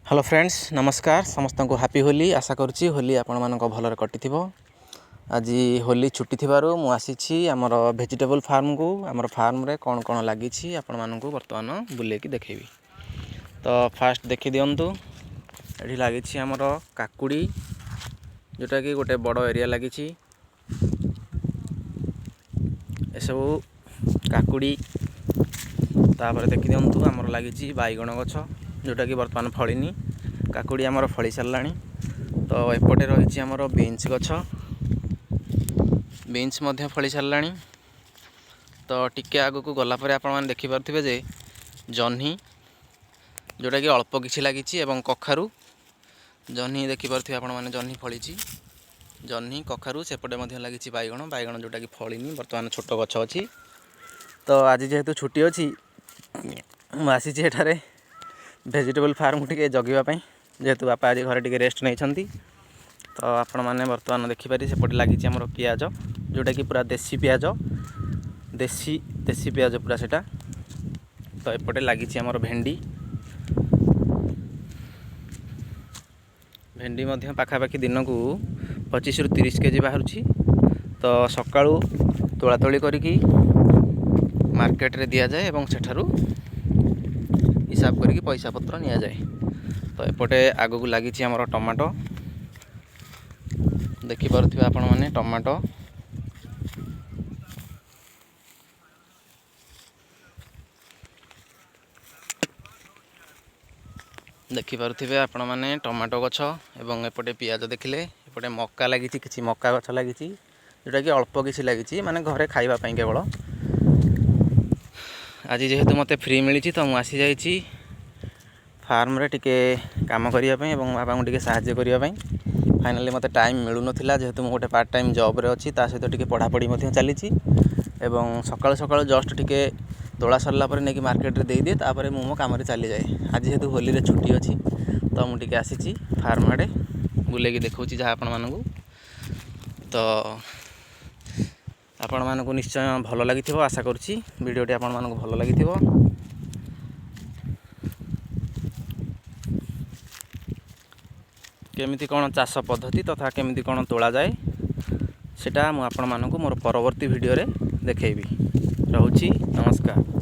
Hello friends, ନମସ୍କାର ସମସ୍ତଙ୍କୁ। Happy Holi. ଆଶା କରୁଛି ହୋଲି ଆପଣମାନଙ୍କ ଭଲରେ କଟିଥିବ। ଆଜି ହୋଲି ଛୁଟି ଥିବାରୁ ମୁଁ ଆସିଛି ଆମର ଭେଜିଟେବଲ୍ ଫାର୍ମକୁ। ଆମର ଫାର୍ମରେ କ'ଣ କ'ଣ ଲାଗିଛି, ଆପଣମାନଙ୍କୁ ବର୍ତ୍ତମାନ ବୁଲେଇକି ଦେଖେଇବି। ତ ଫାଷ୍ଟ ଦେଖିଦିଅନ୍ତୁ, ଏଠି ଲାଗିଛି ଆମର କାକୁଡ଼ି, ଯେଉଁଟାକି ଗୋଟେ ବଡ଼ ଏରିଆ ଲାଗିଛି ଏସବୁ କାକୁଡ଼ି। ତାପରେ ଦେଖିଦିଅନ୍ତୁ, ଆମର ଲାଗିଛି ବାଇଗଣ ଗଛ, ଯେଉଁଟାକି ବର୍ତ୍ତମାନ ଫଳିନି। କାକୁଡ଼ି ଆମର ଫଳି ସାରିଲାଣି। ତ ଏପଟେ ରହିଛି ଆମର ବିନ୍ସ ଗଛ, ବିନ୍ସ ମଧ୍ୟ ଫଳି ସାରିଲାଣି। ତ ଟିକେ ଆଗକୁ ଗଲା ପରେ ଆପଣମାନେ ଦେଖିପାରୁଥିବେ ଯେ ଜହ୍ନି, ଯେଉଁଟାକି ଅଳ୍ପ କିଛି ଲାଗିଛି, ଏବଂ କଖାରୁ। ଜହ୍ନି ଦେଖିପାରୁଥିବେ ଆପଣମାନେ, ଜହ୍ନି ଫଳିଛି, ଜହ୍ନି, କଖାରୁ। ସେପଟେ ମଧ୍ୟ ଲାଗିଛି ବାଇଗଣ, ବାଇଗଣ ଯେଉଁଟାକି ଫଳିନି, ବର୍ତ୍ତମାନ ଛୋଟ ଗଛ ଅଛି। ତ ଆଜି ଯେହେତୁ ଛୁଟି ଅଛି, ମୁଁ ଆସିଛି ଏଠାରେ ଭେଜିଟେବଲ୍ ଫାର୍ମକୁ ଟିକେ ଜଗିବା ପାଇଁ, ଯେହେତୁ ବାପା ଆଜି ଘରେ ଟିକେ ରେଷ୍ଟ ନେଇଛନ୍ତି। ତ ଆପଣମାନେ ବର୍ତ୍ତମାନ ଦେଖିପାରିବେ, ସେପଟେ ଲାଗିଛି ଆମର ପିଆଜ, ଯେଉଁଟାକି ପୁରା ଦେଶୀ ପିଆଜ, ଦେଶୀ ଦେଶୀ ପିଆଜ ପୁରା ସେଇଟା। ତ ଏପଟେ ଲାଗିଛି ଆମର ଭେଣ୍ଡି। ଭେଣ୍ଡି ମଧ୍ୟ ପାଖାପାଖି ଦିନକୁ 25ରୁ 30 କେଜି ବାହାରୁଛି। ତ ସକାଳୁ ତୋଳାତୋଳି କରିକି ମାର୍କେଟରେ ଦିଆଯାଏ ଏବଂ ସେଠାରୁ ହିସାବ କରିକି ପଇସା ପତ୍ର ନିଆଯାଏ। ତ ଏପଟେ ଆଗକୁ ଲାଗିଛି ଆମର ଟମାଟୋ। ଦେଖିପାରୁଥିବେ ଆପଣମାନେ ଟମାଟୋ। ଦେଖିପାରୁଥିବେ ଆପଣମାନେ ଟମାଟୋ ଗଛ ଏବଂ ଏପଟେ ପିଆଜ ଦେଖିଲେ। ଏପଟେ ମକା ଲାଗିଛି, କିଛି ମକା ଗଛ ଲାଗିଛି, ଯେଉଁଟାକି ଅଳ୍ପ କିଛି ଲାଗିଛି, ମାନେ ଘରେ ଖାଇବା ପାଇଁ କେବଳ। ଆଜି ଯେହେତୁ ମୋତେ ଫ୍ରି ମିଳିଛି, ତ ମୁଁ ଆସିଯାଇଛି ଫାର୍ମରେ ଟିକେ କାମ କରିବା ପାଇଁ ଏବଂ ବାବାଙ୍କୁ ଟିକେ ସାହାଯ୍ୟ କରିବା ପାଇଁ। ଫାଇନାଲି ମୋତେ ଟାଇମ୍ ମିଳୁନଥିଲା, ଯେହେତୁ ମୁଁ ଗୋଟେ ପାର୍ଟ ଟାଇମ୍ ଜବ୍ରେ ଅଛି, ତା ସହିତ ଟିକେ ପଢ଼ାପଢ଼ି ମଧ୍ୟ ଚାଲିଛି। ଏବଂ ସକାଳୁ ସକାଳୁ ଜଷ୍ଟ ଟିକେ ତୋଳା ସରିଲା ପରେ ନେଇକି ମାର୍କେଟରେ ଦେଇଦିଏ, ତାପରେ ମୁଁ ମୋ କାମରେ ଚାଲିଯାଏ। ଆଜି ଯେହେତୁ ହୋଲିରେ ଛୁଟି ଅଛି, ତ ମୁଁ ଟିକେ ଆସିଛି ଫାର୍ମ ଆଡ଼େ, ବୁଲେଇକି ଦେଖାଉଛି ଯାହା ଆପଣମାନଙ୍କୁ। ତ ଆପଣମାନଙ୍କୁ ନିଶ୍ଚୟ ଭଲ ଲାଗିଥିବ, ଆଶା କରୁଛି ଭିଡ଼ିଓଟି ଆପଣମାନଙ୍କୁ ଭଲ ଲାଗିଥିବ। କେମିତି କ'ଣ ଚାଷ ପଦ୍ଧତି ତଥା କେମିତି କ'ଣ ତୋଳାଯାଏ, ସେଇଟା ମୁଁ ଆପଣମାନଙ୍କୁ ମୋର ପରବର୍ତ୍ତୀ ଭିଡ଼ିଓରେ ଦେଖେଇବି। ରହୁଛି, ନମସ୍କାର।